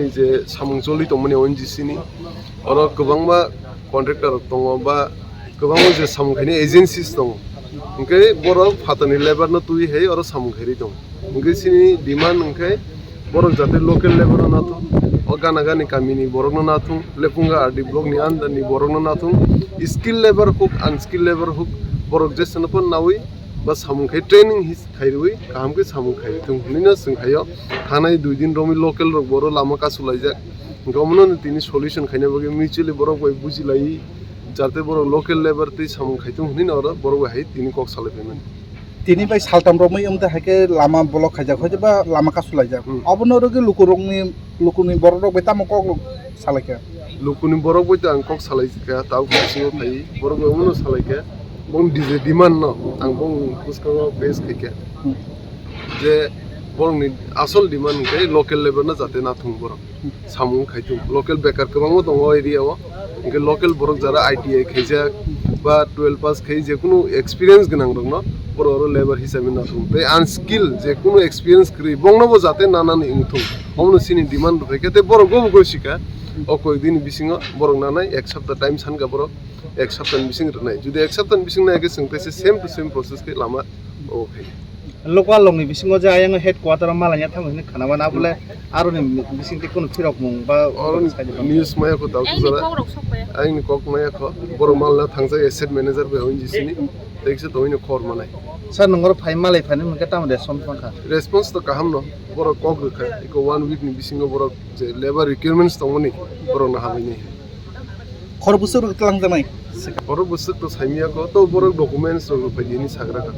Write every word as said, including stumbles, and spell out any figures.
Je samung choli tongmani O N G C ni, oro kwbangma contractor rok tongo ba kwbangma je samung khaini agencies tongo, hwnkhe borok phatarni labour no twi hai oro samung khairi tongo. Hwnkhe chini demand hwnkhe borok jate local labour no nathung, o gana gani kamini borok no nathung, Lepunga R D block ni under ni borok no nathung, skill labour huk, unskill labour huk, borok jesano phan nawi ba samung khai training his khairwi kaham khe samung khairwi thung hwnwi no chwng khaio. Thanai dui din romwi local rok boro lama kasulaijak, hwnkhe omono tini solution khaina bagwi mutually borok bai bujilaiwi jate borok local labour twi samung khaithung hwnwi no oro borok bai hai tini kok salai phaimani. Tini bai saltam romwi wngte hai khe lama block khaijak, hoito ba lama kasulaijak. Hmm. Obono rwgwi lukurokni, lukurokni borok rok bai tamo kok salaikha? Lukuni borok bai to ang kok salai kha, tabuk bisingo phai, borok bai omono salai kha. Bong D J demand no ang bong bwskango face khai kha. Hmm. Je borokni asol demand hwnkhe local labour no jate nathung borok. Hmm. Samung khai thung. Local bekar kwbangma tongo o area o. Hwnkhe local borok jara I T I khaijak ba twelve pass khai je kunu experience gwnang rok no borok oro labour hisabe nathung. Tei unskill je kunu experience kwrwi bongno bo jate nanani wngthung. Omono chini demand rwphai khe tei borok go bo goi sika. O koi dini bisingo borok nanai ek sapta time sankha borok, ek sapta ni bising rwnai. Jodi ek sapta ni bising nai khe chwng teisa same to same process khe lama o khai. Local rokni bisingo je ayang headquarter o malaina thango hinwi khana mano, abole aroni bising tei kunu phirok mung ba Oro news maya kho tau Ayni jora. Kok rok sok bai. Ayni kok maya kho. Borok malna thangjak asset manager bai O N G C ni. Tekse to hino khor manai. Sir, nongor phai malai phani mungke tamo de som thangkha. Response to kaham no. Borok kok rwkha. Iko one week ni bisingo borok je labour requirements tongmani borok no hamini. Khor bwswk rok twlang janai. Khor bwswk to saimya ko to borok documents rok rwphai dini sagra ka.